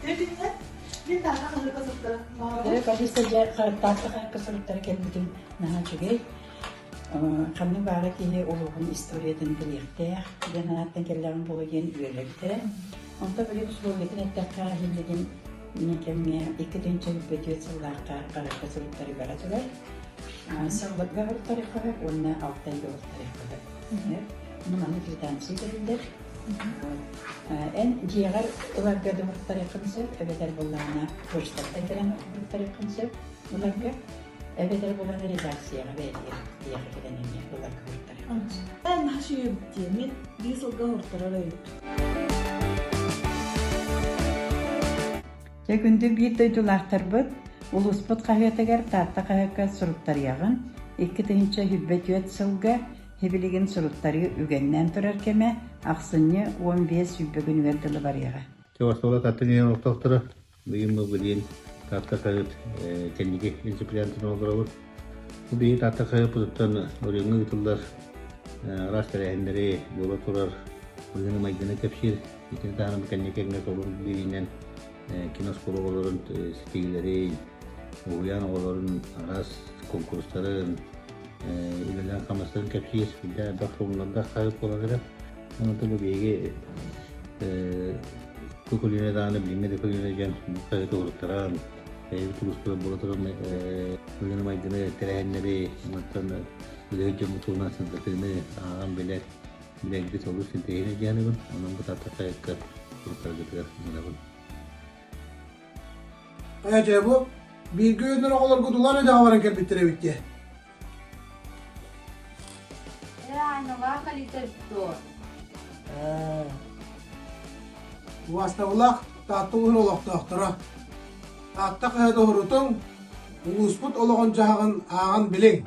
Үтүө Мин таһа хаһыакка суруктара Полиция дьэ таатта хаһыакка суруктара кэлбитим наһаа үчүгэй. Ханнык баара киһи улууһун историятын билиэхтээх диэн ааттан кэллэҕим буолуо диэн үөрэлтэ. Онтон били условиятын эттэххэ иһиллигин кэмҥэ 2004 сыллаахха хаһыакка суруктары бара турар. Сылларга суруктарыахха сөп уонна алта ыйга суруктарыахха сөп. Ону маннык квитанция бэриллэр. Эн дьиэҕэр ыларга да уруттарыаххын сөп, эбэтэр буоллаҕына почтаттан кэлэн уруттарыаххын сөп ыларга, эбэтэр буоллаҕына редакцияҕа бэйэтигэр биһиэхэ кэлэн эмиэ ыларга уруттарыаххын сөп. Эн наһаа үчүгэй дии. Мин биир сылга уруттарар эбиппин. Дьэ күндү биир дойдулаахтарбыт, улууспут хаһыатыгар Таатта хаһыакка суруттарыаҕын 2024 сылга Сибилигин суруттарыы үгэннээн турар кэмэ ахсынньы 15 сүүрбэ күнүгэр дылы барыаҕа. Чувашола Таатта нэһилиэгин олохтоохторо быйыл мы билигин Таатта хаһыат кэнники инципилиантын олоробут. Бу биһиги Таатта хаһыаппытыттан оройуоҥҥа ыытыллар араас тэрээһиннэри буола турар быһыыны-майгыны кэпсиир. Итини таһынан кэнники кэмҥэ солун биэриинэн кинооскуола оҕолорун ситиһиилэрин, уһуйаан оҕолорун араас куонкурустарын, үлэлээн-хамнастарын кэпсиир сүрдээх элбэх сонуннардаах хаһыат буолан эрэр. Онон бу биһиги бу көлүөнэ даҕаны билиҥҥи да көлүөнэ дьон бу хаһыаты уруттаран, бэйэбит улууспутугар буола турар быһыыны-майгыны, тэрээһиннэри, онтон үлэһит дьоммут туһунан сырдатыыны ааҕан билэр, билэрбит олус интэриэһинэй дьаһаныбын. Онон бу Таатта хаһыакка суруктаргытыгар ыҥырабын. Ээ дьэ бу бииргэ үөрэнэр оҕолоргут улар үдэҕэ баран кэлбиттэр эбит дии. Ээ, Айналаах Алита дуо? Ээ. Убаастабылаах Таатта улууһун олохтоохторо. Таатта хаһыат уһурутуҥ, улууспут олоҕун-дьаһаҕын ааҕан билиҥ.